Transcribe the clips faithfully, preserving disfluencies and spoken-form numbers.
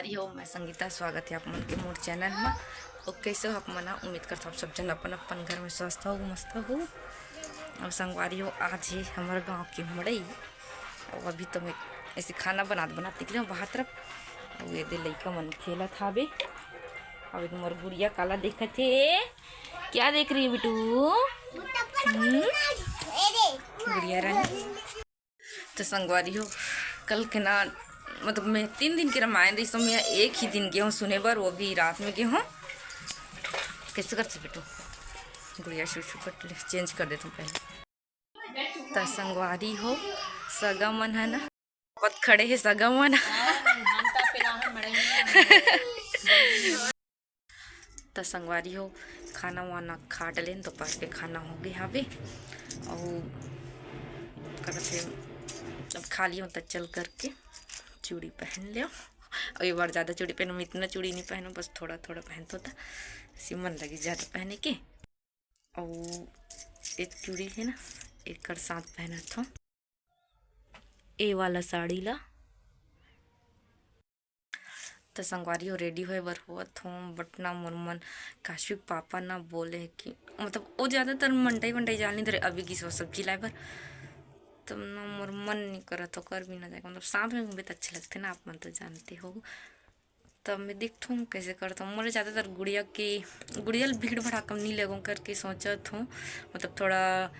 अरे हो, मैं संगीता, स्वागत है आप मन के मोर चैनल में। और कैसे हो आप मन? उम्मीद करता हूँ आप सब जन अपन अपन घर में स्वस्थ हो, मस्त हो। और संगवारी हो, आज ही हमारे गांव की मड़ई। और अभी तो मैं ऐसे खाना बनात बनात निकले हूँ बाहर तरफ। और ये दे लइका मन खेलत हावे। और एक मोर गुड़िया काला देखत हे। क्या देख रही है बिटू? हम्म? गुड़िया रानी। तो संगवारी हो, कल के ना, मतलब मैं तीन दिन के रामायण रही, तो मैं एक ही दिन गे हूँ सुने बर, वो भी रात में गे हूँ। कैसे करते बेटू? गुड़िया शू शू कर चेंज कर देता हूँ पहले। तो संगवारी हो, सगा मन है ना, बहुत खड़े है सगा मन। त संगवारी हो, खाना वाना खा डलेन, दोपहर के खाना हो गए हावे। और करत हे, अब खा लियो त चल करके चूड़ी पहन लियो। और ये बार ज़्यादा चूड़ी पहनूँ, इतना चूड़ी नहीं पहनूँ, बस थोड़ा थोड़ा पहनतो त सिमन लगी ज़्यादा पहने के। और एक चूड़ी है ना, एकर साथ पहनत हूँ ए वाला साड़ी ला। त संगवारी हो, रेडी होए बर होवत हों, बट ना मोर मन, काशवी के पापा ना बोले कि, मतलब वो ज़्यादातर मंडई वंडई जाल नहीं धरे, अभी गिस वो सब्जी लाए बर, तब ना मोर मन नहीं करत ओकर बिना जाए। मतलब साथ में घूमे त अच्छे लगते ना, आप मन तो जानते हो। तब मैं देखथूँ कैसे करता हूँ। मोला ज़्यादातर गुड़िया के, गुड़िया ल भीड़ भड़ाका म नहीं लगों करके सोचत हूँ। मतलब थोड़ा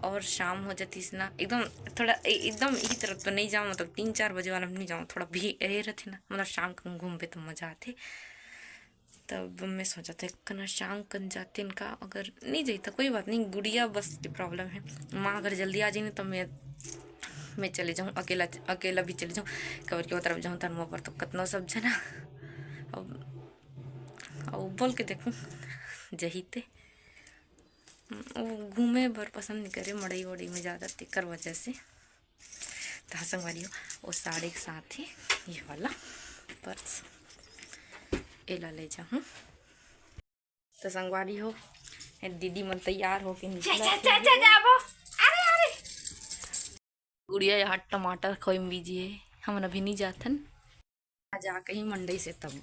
और शाम हो जातीस ना, एकदम थोड़ा ए-, एकदम यही तरफ तो नहीं जाऊँ, मतलब तीन चार बजे वाला में नहीं जाऊँ, थोड़ा भी यही रहती ना, मतलब शाम को घूमबे तो मज़ा आते। तब मैं सोचत हूँ एक ना शाम कन जाते इनका, अगर नहीं जाई तो कोई बात नहीं, गुड़िया बस की प्रॉब्लम है। माँ अगर जल्दी आ जाए ना तो मैं मैं चले जाऊँ अकेला, अकेला भी चले जाऊँ। कबर के वो तरफ जाऊँ तन पर तो कतनो सब जना। अब, अब बोल के देखूँ जही ते। वो घूमे बर पसंद नहीं करे मड़ई वड़ई में ज़्यादा, तेकर वजह से। तो हाँ संगवारी हो, वो साड़ी के साथ ही ये वाला पर्स एला ले जाऊँ। तो संगवारी हो, ये दीदी मन तैयार होके निकलत हे। जाबो। अरे, अरे। गुड़िया यहाँ टमाटर खोए में बिजी है, हमन अभी नहीं जाथन। आज आके ही मंडई से तब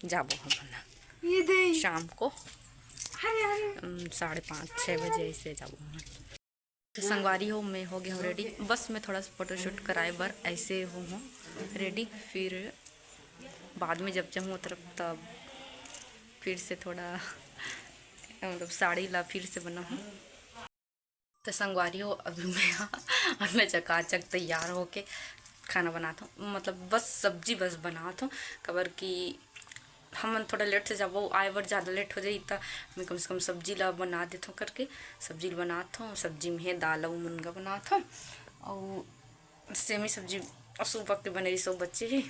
जाबो हमन। ये दे। शाम को, अरे, अरे। उम, साढ़े पाँच, छः बजे ऐसे जाबो हमन। तो संगवारी हो, मैं हो गई हूँ रेडी। बस मैं थोड़ा सा फोटोशूट कराए बर ऐसे हूँ, हूँ रेडी। फिर बाद में जब जाऊँ तरफ तब फिर से थोड़ा मतलब साड़ी ला फिर से बनाहूँ। तो संगवारी हो, अभी मैं, अब मैं चकाचक तैयार होके खाना बनात हूँ, मतलब बस सब्जी बस बनात हूँ, कबर कि हमन थोड़ा लेट से जाबो, आए बर ज़्यादा लेट हो जाही, त मैं कम से कम सब्जी ला बना देथों करके सब्जी ला बनात हूँ। सब्जी में है दाल अउ मुनगा बनात हूँ, अउ सेमी सब्जी अउ सुबह के बने रही, सब बच्चे ही,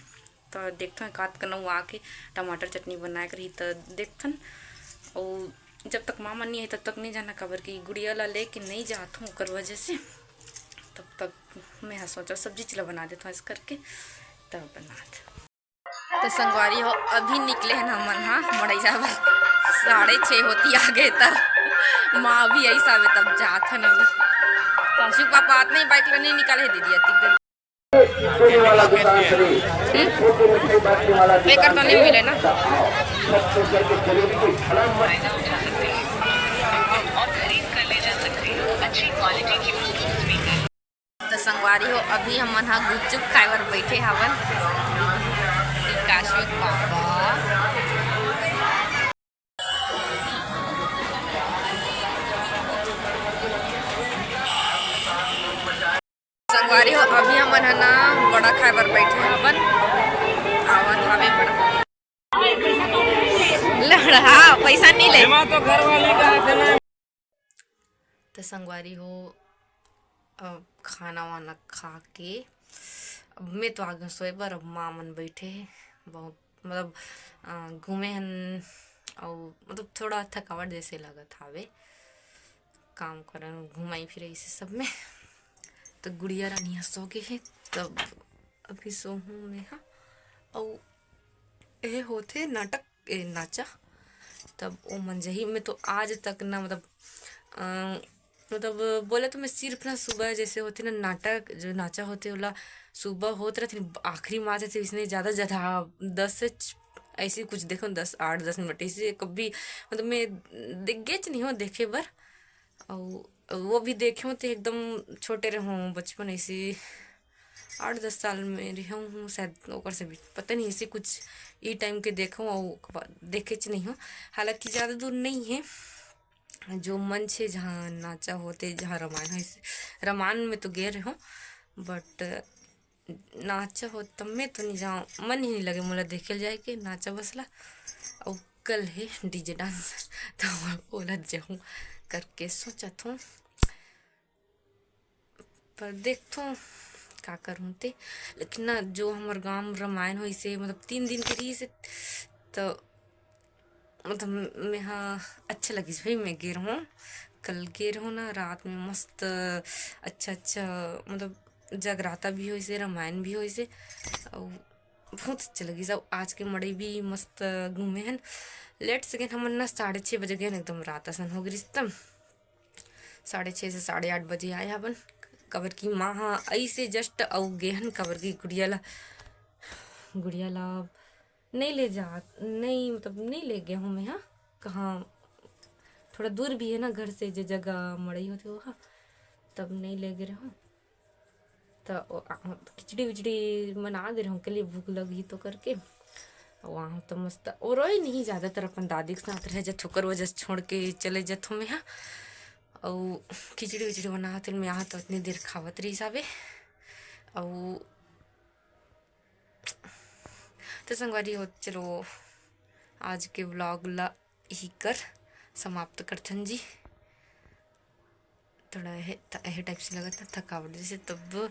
त देखथन एकाध कन अउ आके टमाटर चटनी बनाए के रही, त देखथन। अउ जब तक माँ मन नहीं है, तब तक नहीं जाना, काबर कि गुड़िया ला लेके नहीं जात हूँ, ओकर वजह से। तब तक मैं हा सोचा सब्जी चला बना देथों, ऐसे करके तब बनात। तो संगवारी हो, अभी निकले हन हमन हा मड़ई जाबर, साढ़े छः होती आ गए, तब माँ अभी ऐसा आवे, तब जात हन अभी। काशू के पापा आत नहीं, बाइक ला नहीं निकाले है दीदी, अतिक देर। सोने वाला दुकान से, हम्म? छोटे मोटे बांटने वाला दुकान, एकर तो नहीं मिले ना। अच्छी क्वालिटी की। तो संगवारी हो, अभी हमन हा गुपचुप खाए बर बैठे हवन। काशवी के पापा। संगवारी हो, अभी हमन ह ना बड़ा खाए बर बैठे हवन। आवत हवे बड़ा। लड़हा, पैसा नहीं ले। एमा तो घर वाली का है ना। तो संगवारी हो, अब खाना वाना खा के अब मैं तो आ गई सोए बर। अब माँ मन बैठे हैं, बहुत मतलब, अ, घूमे हन, अउ मतलब थोड़ा थकावट जैसे लगत हावे, काम करन, घुमाई फिराई से सब में। तो गुड़िया रानी ह सो गे हे, तब अभी सोहूँ मैं हा। अउ ए होथे नाटक, ए नाचा, तब ओ मन जही। मैं तो आज तक ना, मतलब, अ, मतलब बोले तो मैं सिर्फ ना सुबह जैसे होथे ना नाटक, जो नाचा होथे ओला सुबह होत रहिथे, आखिरी में आथे, इसने ज़्यादा ज़्यादा, हाँ, दस से छ-, ऐसे कुछ देखो, दस, आठ दस मिनट ऐसे कभी, मतलब मैं देखेच नहीं हूँ देखे बर। और वो भी देखे हूँ तो एकदम छोटे रहूँ, बचपन ऐसे आठ दस साल में रहूँ हूँ शायद, ओकर से भी पता नहीं, ऐसे कुछ ई टाइम के देखूँ और ओकर बाद देखेच नहीं हूँ। हालांकि ज़्यादा दूर नहीं है, जो मंच है जहाँ नाचा होथे, जहाँ रामायण हो, रामायण में तो गे रहूँ, बट नाचा हो तब में तो नहीं जाऊँ, मन ही नहीं लगे मोला देखे जाए के नाचा बसला। और कल है डीजे डांस, तो ओला जाऊँ करके सोचत हूँ, पर देखथों का करहूँ ते। लेकिन ना, जो हमर गांव में रामायण होइसे, मतलब तीन दिन के रहिसे, तो मतलब मैं, हाँ, अच्छा लगिस भाई, मैं गे रहूँ, कल गे रहूँ ना, रात में मस्त अच्छा अच्छा, मतलब जगराता भी होइसे, रामायण भी होइसे, और बहुत अच्छा लगिस। अब आज के मड़ई भी मस्त घूमे हन, लेट से गेन हमन ना, साढ़े छः बजे गेन, एकदम रात असन हो गिस, तब साढ़े छः से साढ़े आठ बजे आए हवन, काबर कि माँ हा ऐसे जस्ट अउ गे हन, काबर कि गुड़िया ला, गुड़िया ला नहीं ले जा, नहीं, मतलब नहीं ले गे हूँ मैं, हाँ, कहाँ थोड़ा दूर भी है ना घर से, जे जगह मड़ई होथे वहाँ, तब नहीं ले गे रहूँ। तो ओ, आ, खिचड़ी विचड़ी बना दे रहूँ, के लिए भूख लगी तो करके। वहाँ तो मस्त, और रोई नहीं, ज़्यादातर अपन दादी के साथ रह जात, ओकर वजह से छोड़ के चले जात हूँ मैं, हाँ। और खिचड़ी विचड़ी बनावत मैं, यहाँ तो इतनी देर खावत रही साबे। और तो संगवारी हो, चलो आज के व्लॉग ला ही कर समाप्त करथन जी। थोड़ा है, त-, है टाइप से लगत है थकावट जैसे। तब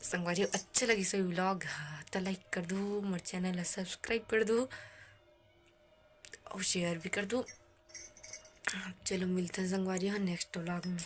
संगवारी हो, अच्छा लगिस व्लॉग हा, त लाइक कर दू, मोर चैनल ला सब्सक्राइब कर दू, और शेयर भी कर दू। चलो मिलते हैं संगवारी हो नेक्स्ट व्लॉग में।